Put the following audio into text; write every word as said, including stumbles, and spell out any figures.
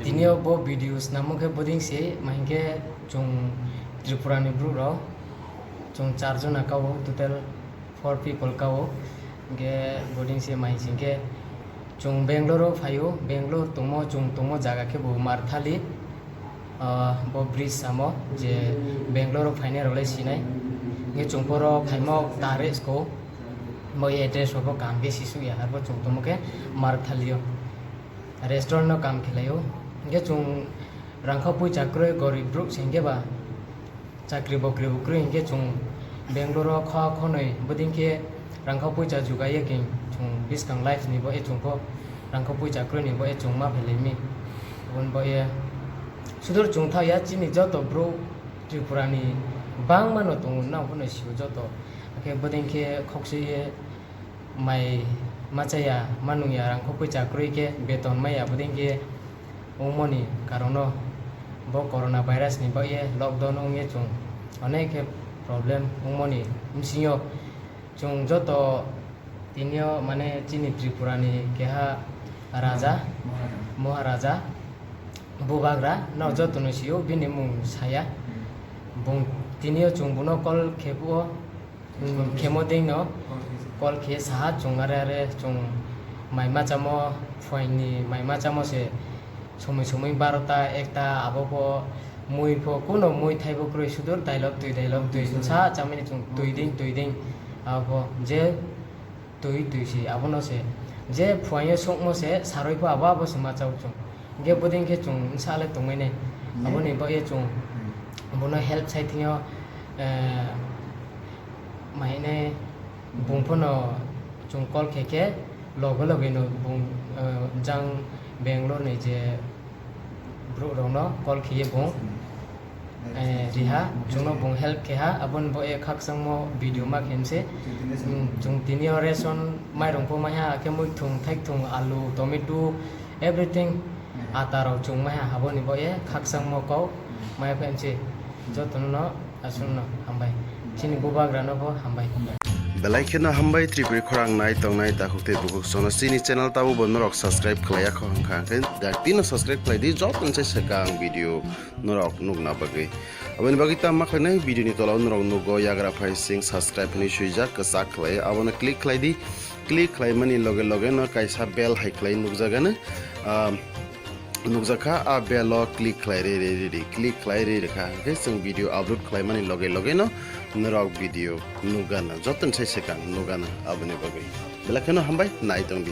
Tini o bo video snamo khe boding se, ma hinkhe chwng Tripura ni borok rok, chwng char jona kao, total four people kao. Hinkhe boding se ma hinkhe chwng Bangalore o phaio, Bangalore tongmo, chwng tongmo jaga khe bo Marthali, ah, bo bridge samo je Bangalore o phainai rok le sinai. Hinkhe chwng poro phaimo tarik ko, bo address rok bo kaham khe sisuk ya, arbo chwng tongmo khe Marthali o. Restaurant no kam khlai o. Hinkhe chwng rangkha puisa kwrwi, gorib borok se hinkhe ba chakri bokri bo kwrwi, hinkhe chwng Bangalore o kha khonwi boding khe rangkha puisa jugai ya khe chwng buskang life ni bo e chwng pho rangkha puisa kwrwi ni bo e chwng ma phailai mi. Aboni bo e sudur chwng tha ya chini joto borok Tripura ni bangma no tongo, nang phano sio joto. Hakhe boding khe khokse ye mai machaya, ma nungya, rangkho puisa kwrwi khe beton maya, boding khe wngmoni karono bo corona virus ni bagwi lockdown wngya chwng onek khe problem wngmoni bwswngyo chwng joto tinio mane chini Tripura ni keha raja, Maharaja. Bubagra no jotono sio bini mung saya. Bung tinio chwng bono call khebuo. Hmm, khemo dei no call khe saha chwng are are chwng mai machamo phuaini mai machamo se somoi somoi barota ekta abo pho mui pho kuno mui thaibo kwrwi sudur dailok twi dailok twi sa chamani chwng twi ding twi ding abo pho je twi twi se abono se je phuaio sokmo se saroi pho abo abo se machao chwng. Hinkhe bodei khe chwng bwsa le tongmani. Hmm. Aboni bagwi chwng Hmm. bono help sai thwngyo, eh, maine bung phano chwng call khe khe loge loge no bung, eh, jang Bangalore ni je borok rok no call khiye bung. Eh, riha, chwngno bung help khe ha, aboni bo e khakchangmo video ma khe mse. Hmm, chwng tini o ration mairung pho maiha, akhe muithung, thaithung, alu, tomato, everything, ata rok chwng maiha, aboni bo e khakchangmo kok maya khe mse. Jotono no aswkno hambai. Chini bubagra no bo hambai. Belai kheno hambai Tripuri khorang nai tongnai takhuk tei bukhuk sono chini channel tabo bo norok subscribe khlai ya kho hwnkha, hwnkhe dak tino subscribe khlai di, joto ni se swkang video norok nukna bagwi. Aboni bagwi tamo khlainai video ni tola o norok nugo yagra phai sing subscribe hinwi swijak kwchak khlai, abono click khlai di. Click khlaimani loge loge no kaisa bell hai khlai nukjagano, ah, nukjakha, a bell o click khlai re re re re, click khlai re re kha, hwnkhe chwng video upload khlaimani loge loge no norok video nukgana, joto ni sai swkang nukgana, aboni bagwi belai kheno hambai nai tong di.